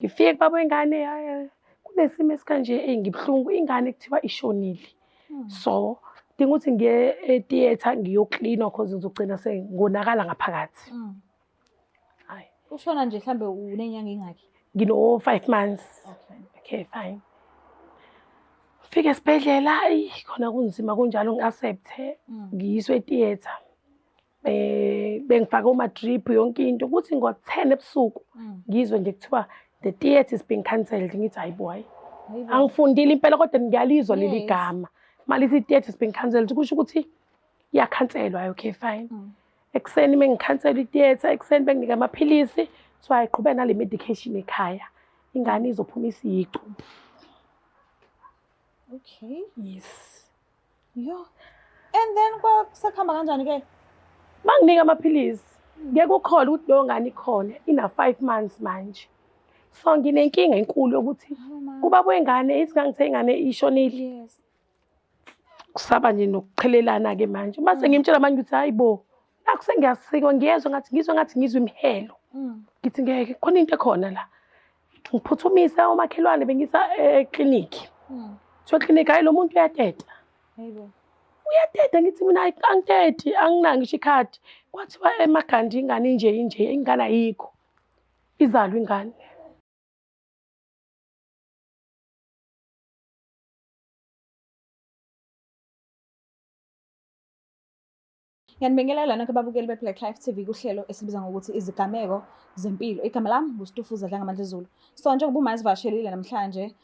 Ngifike kubaba wengane, hhayi kunesimo esikanje, eyi ngibuhlungu, ingane kuthiwa ishonile. So dinga ukuthi ngiye e-theatre ngiyoklinwa cause ngizogcina sengonakala ngaphakathi. Hhayi. Ushona nje mhlambe unenyanga ingakhi? Ngino-5 months. Okay. Okay, fine. Fike esibhedlela, eyi khona kunzima kunjalo ngi-accept-e, ngiyiswe e-theatre. Bengifake oma-drip yonke into, kuthi ngo-10 ebusuku ngizwe nje kuthiwa the theatre is being cancelled. Ngithi hayi bo, hayi. Angifundile impela kodwa ngiyalizwa leli gama. Malithi theatre is being cancelled kusho ukuthi iyakhanselwa. Hayi, okay fine. Ekuseni mengikhansela i-theatre, ekuseni benginika amaphilisi, kuthiwa ayiqhubeke nale medication ekhaya. Ingane izophuma isiyicubu. Okay. Yes. Yo. And then kwakusakuhamba kanjani ke? Banginika amaphilisi. Ngeke ukhole ukuthi leyo ngane ikhona, ina 5 months manje. So nginenkinga enkulu yokuthi kubaba wengane ithi ngangithe ingane ishonile. Yes. Kusaba nje nokuqhelelana ke manje. Mase ngimtshela manje ukuthi hayi bo, nakhu sengiyasikwa, ngiyezwa ngathi ngizwa ngathi ngizwa imihelo. Ngithi ngeke khona into ekhona la. Ngiphuthumise omakhelwane bengisa eklinikhi. Kuthiwa eklinikhi hayi lo muntu uyateta. Hayibo. Uyateta, ngithi mina hayi angiteti, anginayo ngisho ikhadi. Kwathiwa eMagandi ingane inje inje, ingane ayikho. Izalwa ingane. Ngiyanibingelela nonke ababukeli be-Black Life TV kuhlelo esibiza ngokuthi izigameko zempilo. Igama lami nguStufuza Dlangamandla Zulu. So njengoba uma esivakashelile namhlanje,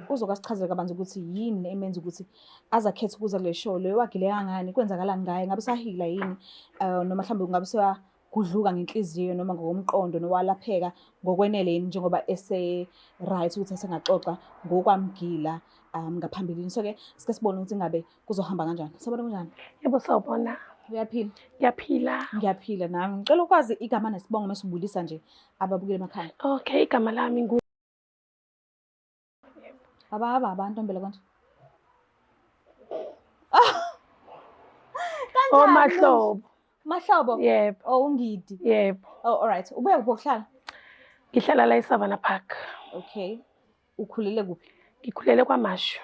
uzokasichazela kabanzi ukuthi yini emenza ukuthi aze akhethe ukuza kule show. Loyo wagileka ngani, kwenzakalani ngaye, ngabe usahila yini, noma mhlawumbe kungabe useyagudluka ngenhliziyo noma ngokomqondo, nowalapheka ngokwenele yini njengoba ese-right ukuthi esengaxoxa ngokwamgila ngaphambilini. So-ke sike sibone ukuthi ngabe kuzohamba kanjani. Sawubona, kunjani? Yebo, sawubona. Uyaphila? Ngiyaphila. Ngiyaphila nami. Ngicela ukwazi igama nesibongo mase ubulisa nje ababukeli emakhaya. Okay, igama lami ngu Baba baba ntombela konje. Omahlobo. Mahlobo? Yebo. Oh, uNgidi. Yebo. Oh, all right. Ubuya kuphi ukuhlala? Ngihlala la eSavannah Park. Okay. Ukhulele kuphi? Ngikhulele kwaMashu.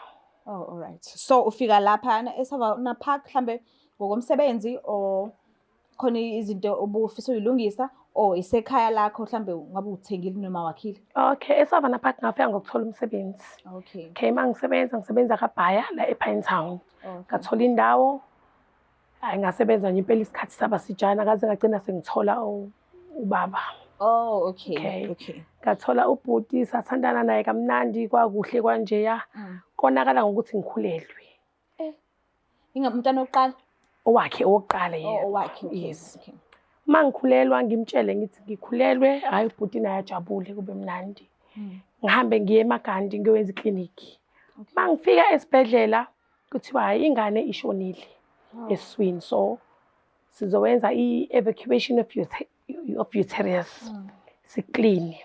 Oh, all right. So ufika lapha eSavannah Park mhlambe ngokomsebenzi or khona izinto obufisa uyilungisa or isekhaya lakho mhlambe ungabe uthengile noma wakhile? Okay, eSavannah Park ngafika ngokuthola umsebenzi. Okay. Okay, mangisebenza ngisebenza kaBhaya la ePinetown. Okay. Ngathola indawo. Hayi ngasebenza nje impela isikhathi saba sijana kaze ngagcina sengithola ubaba. Oh, okay. Okay. Okay. Ngathola ubhuti, sathandana naye kamnandi, kwakuhle kwanjeya. Konakala ngokuthi ngikhulelwe. Inga umntana wokuqala? Owakhe owokuqala Oh, yebo. owakhe. Okay. Yes. Okay. Uma ngikhulelwa ngimtshele ngithi ngikhulelwe, hhayi ubhuti naye ajabule kube mnandi. Ngihambe ngiye eMagandi ngiyowenza iklinikhi. Okay. Uma ngifika esibhedlela kuthiwa hhayi ingane ishonile Oh. esiswini, so sizowenza i-evacuation of uterus. Sikline.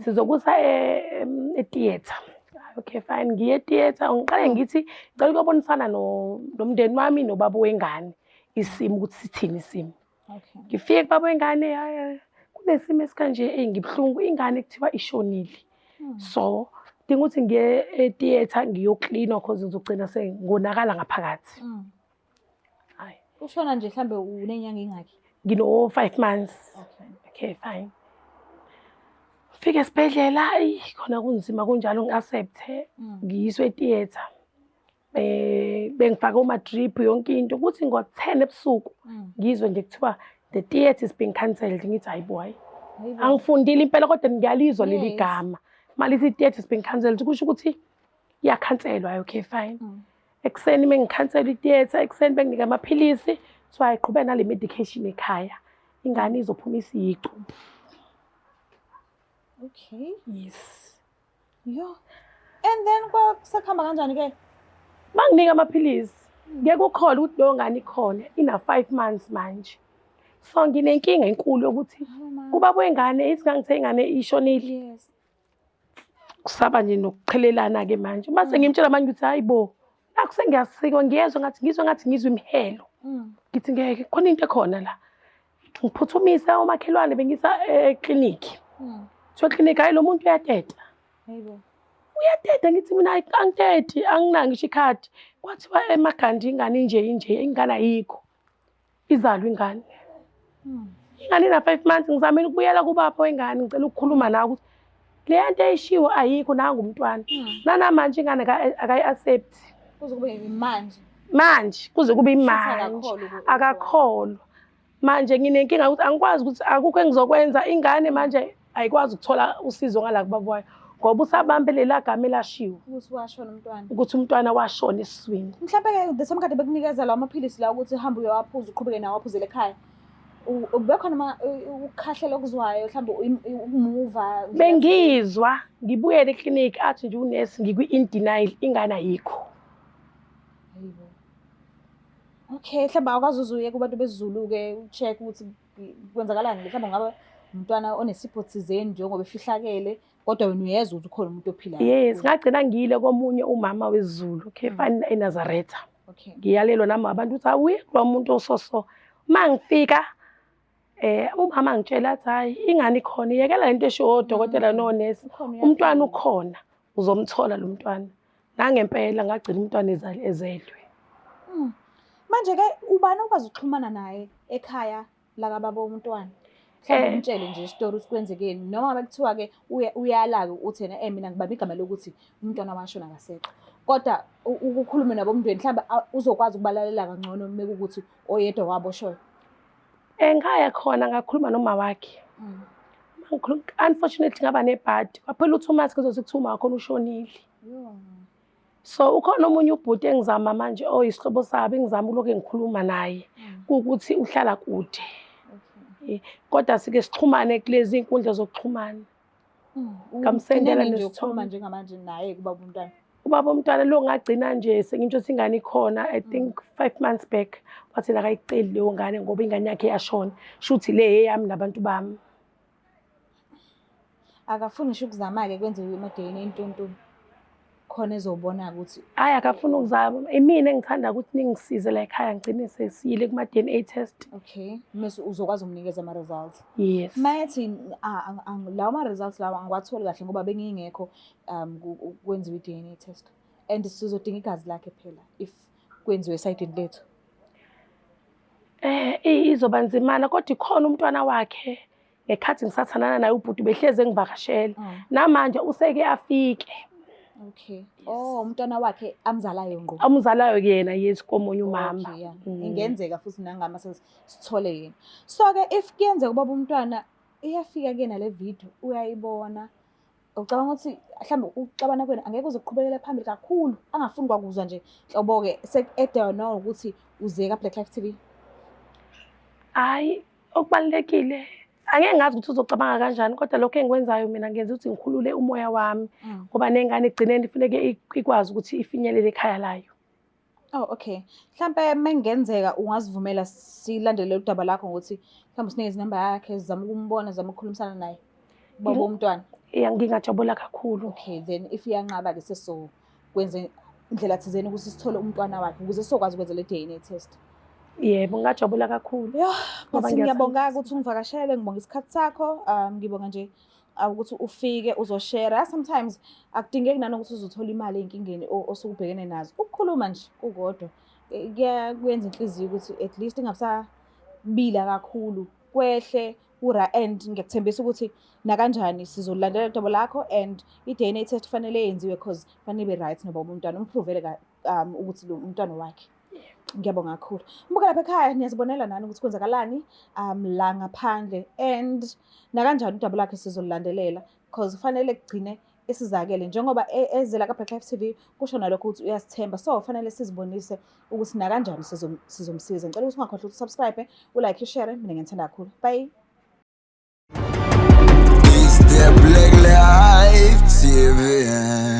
Sizokusa e-theatre. Okay fine, ngiye e-theatre. Ngiqale ngithi ngicela ukuyobonisana nomndeni wami nobaba wengane isimo ukuthi sithini isimo. Okay. Ngifike kubaba wengane, hhayi kunesimo esikanje, eyi ngibuhlungu, ingane kuthiwa ishonile. So dinga ukuthi ngiye e-theatre ngiyoklinwa cause ngizogcina sengonakala ngaphakathi. Hhayi. Ushona nje mhlambe unenyanga ingakhi? Ngino-5 months. Okay. Okay fine. Fike esibhedlela, eyi khona kunzima kunjalo ngi-accept-e, ngiyiswe e-theatre. Bengifake oma-drip yonke into, kuthi ngo-10 ebusuku ngizwe nje kuthiwa the theatre is being cancelled. Ngithi hayi bo, hayi. Hayibo. Angifundile impela kodwa ngiyalizwa leli Yes. gama. Malithi theatre is being cancelled kusho ukuthi iyakhanselwa. Hayi, okay fine. Ekuseni mengikhansela i-theatre, ekuseni benginika amaphilisi, kuthiwa ayiqhubeke nale medication ekhaya. Ingane izophuma isiyicubu. Okay. Yes. Yo. And then kwakusakuhamba kanjani ke? Banginika amaphilisi. Ngeke ukhole ukuthi leyo ngane ikhona, ina 5 months manje. So nginenkinga enkulu yokuthi kubaba wengane ithi ngangithe ingane ishonile. Yes. Kusaba nje nokuqhelelana ke manje. Mase ngimtshela manje ukuthi hayi bo, nakhu sengiyasikwa, ngiyezwa ngathi ngizwa ngathi ngizwa imihelo. Ngithi ngeke khona into ekhona la. Ngiphuthumise omakhelwane bengisa eklinikhi. Kuthiwa eklinikhi, hhayi, lo muntu uyateta. Hayibo. Uyateta. Ngithi mina, "Hayi, angiteti, anginayo ngisho ikhadi." Kwathiwa emagandi ingane inje inje, ingane ayikho. Izalwe ingane. Ingane ina-5 months. Ngizamile ukubuyela kubaba wengane, ngicela ukukhuluma nawe ukuthi leya nto eyishiwo ayikho, nangu umntwana. Nanamanje ingane akayi-accept. Kuze kube manje. Manje kuze kube Shuthi imanje. akakholwa Akakholwa. Manje nginenkinga ukuthi angikwazi ukuthi akukho engizokwenza. Ingane manje ayikwazi ukuthola usizo ngala kubaba wayo ngoba usabambe lela gama elashiwo ukuthi washona umntwana. Ukuthi umntwana washona esiswini. Mhlawumbe-ke the same kade bekunikeza lawo maphilisi lawo ukuthi uhambe uyowaphuza, uqhubeke nawo waphuzele ekhaya. Ubekhona ukukhahlela okuzwayo, mhlawumbe ukumuva? Bengizwa ngibuyele eklinikhi, athi nje unesi ngikwi-in denial, ingane ayikho. Hayibo. Okay, mhlawumbe awukwazi uze uye kubantu besiZulu-ke, u-check ukuthi kwenzakalani. Mhlawumbe ngabe umntwana onesipho thizeni njengoba efihlakele, kodwa wena uyezwa ukuthi ukhona umuntu ophilayo. Yes, ngagcina ngiyile komunye umama wesiZulu, okay, fani eNazaretha. Ngiyalelwa nami abantu ukuthi awuye kulo muntu ososo. Uma ngifika, umama ngitshela athi, "Hayi, ingane ikhona, yekela lento eshiwo odokotela nonesi." Ukhona. Umntwana Uyaphila. Ukhona, uzomthola lo mntwana. Nangempela ngagcina umntwana ezelwe. Manje-ke ubani okwazi ukuxhumana naye ekhaya lakababa womntwana? Mhlawumbe umtshele nje isitori ukuthi kwenzekeni, noma ngabe kuthiwa-ke uyala-ke uthi yena mina ngibambe igama lokuthi umntwana washona, akasekho. Kodwa ukukhulume nabo umndeni, mhlawumbe uzokwazi ukubalalela kangcono uma kuwukuthi oyedwa wabo oshoyo. Ngaya khona, ngakhuluma noma wakhe. Unfortunately ngaba nebhadi. Kwaphela u-2 months kuzothi kuthiwa uma wakhona ushonile. So ukhona omunye ubhuti engizama manje oyisihlobo sabo, engizama ulokhu ngikhuluma naye. Kuwukuthi uhlala kude. Kodwa sike sixhumane kulezi iy'nkundla zokuxhumana. Ngamsendela Ugcine nje ukukhuluma nesithombe. njengamanje naye kubaba umntwana? Ubaba umntwana lo ngagcina nje sengintsho ukuthi ingane ikhona, I think 5 months back, wathi akayiceli leyo ngane ngoba ingane yakhe yashona. Shuthi le eyami nabantu bami. Akafuni ngisho ukuzama-ke kwenziwe ama-DNA intuntunu khona ezobona ukuthi Hhayi, akafuni ukuzama. Imina engithanda ukuthi ningisize la ekhaya, ngigcine sesiyile kuma-DNA test. Okay, mese uzokwazi ukumnikeza ama-results. Yes. Mayethi lawo ma-results lawo angiwatholi kahle ngoba bengingekho kwenziwa i-DNA test, and sizodinga igazi lakhe phela if kwenziwe esayidini lethu. Izoba nzimana, kodwa ikhona umntwana wakhe. Ngekhathi ngisathandana naye ubhuti behlezi engivakashela. Namanje useke afike. Okay. Oh, umntwana wakhe amzalayo ngqo. Amzalayo kuyena, yes, komunye umama. Okay, yeah. Ingenzeka futhi nangama sithole yena. So-ke if kuyenzeka ubaba umntwana iyafika kuyena le video, uyayibona, ucabanga ukuthi mhlawumbe ukuxabana kwenu angeke kuze kuqhubekele phambili kakhulu, angafuni kwakuzwa nje nhlobo-ke sek-ede nokuthi uze ka-Black Life TV? Hhayi, okubalulekile, angeke ngazi ukuthi uzocabanga kanjani, kodwa lokho engikwenzayo mina ngenza ukuthi ngikhulule umoya wami ngoba nengane ekugcineni kufuneke ikwazi ukuthi ifinyelele ekhaya layo. Oh, okay. Mhlampe mengenzeka ungazivumela silandele udaba lakho ngokuthi mhlawumbe usinikeze inamba yakhe, sizame ukumbona, sizame ukukhulumisana naye, baba womntwana. Yeah, ngingajabula kakhulu. Okay, then if iyanqaba-ke sesizokwenza indlela thizeni ukuthi sithole umntwana wakhe ukuze sizokwazi ukwenza le DNA test. Yebo, ngingajabula kakhulu. Yo, Ngoba but ngiyathanda. Ngiyabonga ukuthi ungivakashele, ngibonga isikhathi sakho, ngibonga nje ukuthi ufike uzoshare. Sometimes akudingeki nanokuthi uzothola imali ey'nkingeni osuke ubhekene nazo. Ukukhuluma nje kukodwa kuyenza inhliziyo ukuthi at least ingabisabila kakhulu, kwehle ura, and ngiyakuthembisa ukuthi nakanjani sizolandela udaba lakho and i-DNA test fanele yenziwe cause fanele ibe right noba umntwana umprovele ukuthi lo umntwana wakhe. Ngiyabonga kakhulu. Mbuka lapha ekhaya, niyazibonela nani ukuthi kwenzakalani la ngaphandle, and nakanjani udaba lakhe sizolulandelela because kufanele kugcine esizakele njengoba ezela ka-Black Life TV, kusho nalokho ukuthi uyasithemba, so fanele sizibonise ukuthi nakanjani sizomsiza. Ngicela ukuthi ungakhohlwa ukuthi usubscribe, ulike, ushare. Mina ngiyithanda kakhulu. Bye. It's the Black Life TV.